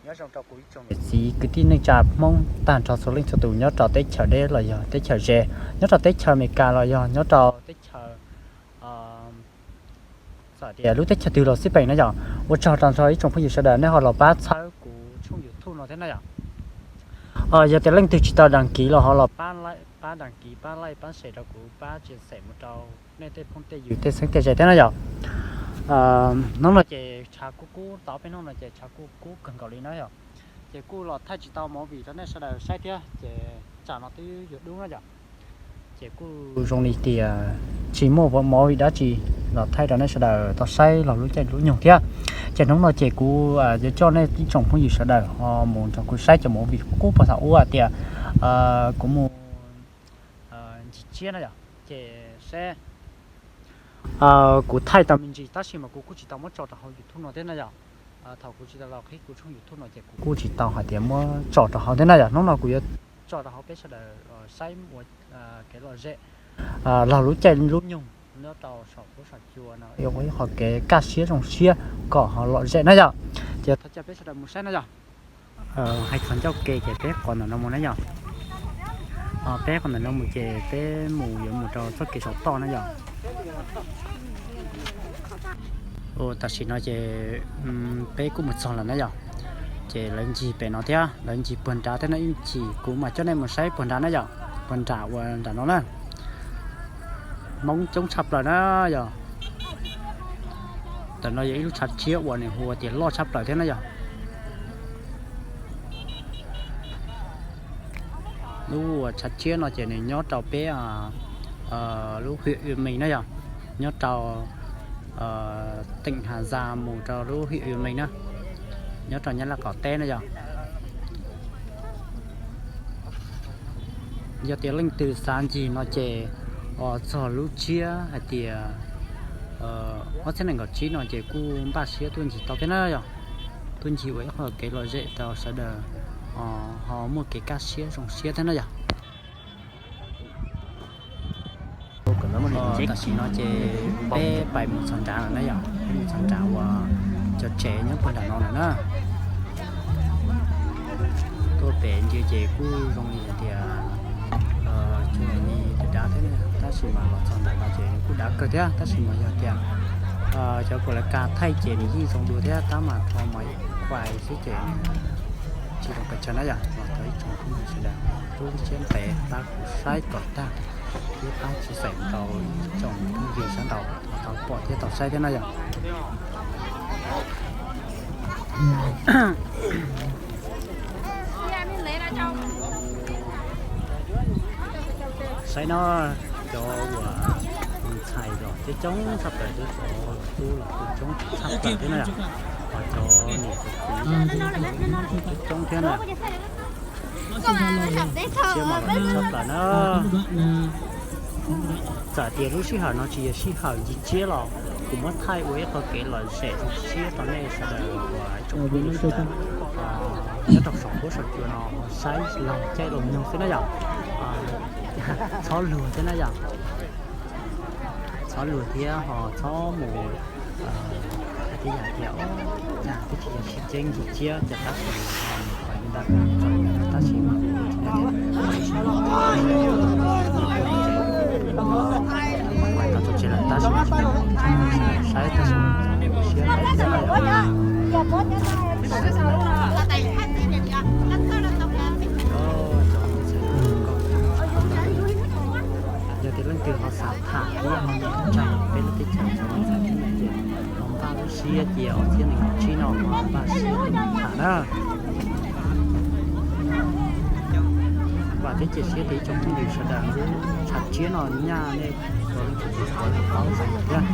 Nyob zoo rau kuv ib tsoom niam txiv kwv tij neej tsa Hmoob tag nrho txhua leej txhua tus nyob rau teb chaws deb los yog teb chaws ze, nyob rau teb chaws Amelikas los yog nyob rau teb chaws txawm tias lub teb chaws twg los xij peem na yom. Ua tsaug rau nrho ib tsoom phooj ywg sawv daws nej ho los pab txhawb kuv tshooj YouTube no thiab na yom. Yog tias leej twg tsis tau đăng ký los ho los pab like, pab đăng ký, pab like, pab share rau kuv, pab chia sẻ mus rau nej tej phooj tej ywg tej xeeb tej ze thiab na yom. Hnub no ces tshav kub kub, tau peb hnub no ces tshav kub kub kawg nkaus li na yom. Ces kuj los thaij tsis tau movie rau nej sawv daws saib thiab ces tsam no twb yuav dub na yom. Ces kuj zoo li tias tsis muaj movie dab tsi los thaij rau nej sawv daws tau saib los lub caij lub nyoog thiab. Ces hnub no ces kuv yuav coj nej ib tsoom phooj ywg sawv daws ho mus nrog kuv saib cov movie qub puag thaum ub hais tias kuv mus ncig tsiab na yom. Ces seb kuv thaij tau me ntsis tab sis mas kuv kuj tsis tau muab tso rau hauv YouTube no thiab na yom. Thaum kuv tsis tau los qhib kuv tshooj YouTube no ces kuv kuj tsis tau hais tias muab tso rau hauv thiab na yom. Hnub no kuv yuav tso rau hauv peb sawv daws saib ua kev lom zem los lub caij lub nyoog nyob rau saum huab saum cua no ua ib qho kev kaj siab zoo siab kom ho lom zem na yom. Ces thov caw peb sawv daws mus saib na yom. Hais txog ncauj ke ces peb qhov ntawm no mus na yom. Peb qhov ntawm no mus ces peb mus yuav mus rau txoj kev saum toj na yom. Tam sim no ces peb kuj mus txog lawm na yom. Ces lawv ncig pem no thiab lawv ncig puag nrad thiab no ib ntsis kuv mam coj nej mus saib puag nrad na yom. Puag nram uas nram no na, Hmoob coob tshaj plaws na yom. Tam no yog ib lub tshav tsiab uas nws hu ua tias loj tshaj plaws thiab na yom. Lub tshav tsiab no ces nws nyob rau peb lub huyện Uyên Minh na yom, nyob rau tỉnh Hà Giang mus rau lub huyện Uyên Minh na, nyob rau Nyab Laj qaum teb na yom. Yog tias leej twg xav ncig no ces txog lub tsiab hais tias ob txhiab nees nkaum tsib no ces kuj npaj siab tuaj ncig tau thiab na yom. Tuaj ncig ua ib qho kev lom zem rau sawv daws ho muaj kev kaj siab zoo siab thiab na yom. Tam sim no ces peb pais mus txog nrad lawm na yom, peb mus txog nrad uas cov tsev nyob puag nram no lawm na. Tuaj pem ntsia ces kuj zoo li hais tias tsuas li dav dav thiab, tab sis mas los txog ntawm no ces kuj dav kawg thiab, tab sis mas yog tias cov pum la kas thaij ces nws yeej zoo dua thiab, tab mas tho mas quaj xwb ces tsis zoo pes tsawg na yom. Los tau ib tsoom phooj ywg sawv daws rub siab ntev pab kuv saib kom tag thiab pab tsis xeem tau ib tsoom phooj ywg sawv daws tau pom thiab tau saib thiab na yom. Saib no, cov uas ntxhais los coob coob tshaj plaws, cov tub los kuj coob tshaj plaws thiab na yom. Ho cov niam cov txiv coob coob thiab na. Siab mas los tshaj plaws na. Txawm tias lub sij hawm no tsis yog sij hawm ncig tsiab los kuv muab thaij ua ib qho kev lom zem zoo siab rau nej sawv daws uas ib tsoom phooj ywg sawv daws nyob rau saum huab saum cua no saib laug caij laug nyoog xwb na yom. Txhob luag thiab na yom. Txhob luag thiab ho txhob mus hais tej yam tias cas twb tsis yog sib ceeb ncig tsiab cas tab sis mas ho mus qhov ntawd tab sis mas tau tso tseg lawm tab sis saib tab sis siab lawm thiab na yom. Yog tias leej twg ho xav tham thiab ho nyob rau peb lub teb chaws Xav Thaj no ces ho npaj lub siab cia ob txhiab nees nkaum tsib no ho npaj siab tham na. Vam thiab cia siab tias ib tsoom phooj ywg sawv daws lub tshav tsiab no nyaj nej txhua leej txhua tus tau paub txog thiab.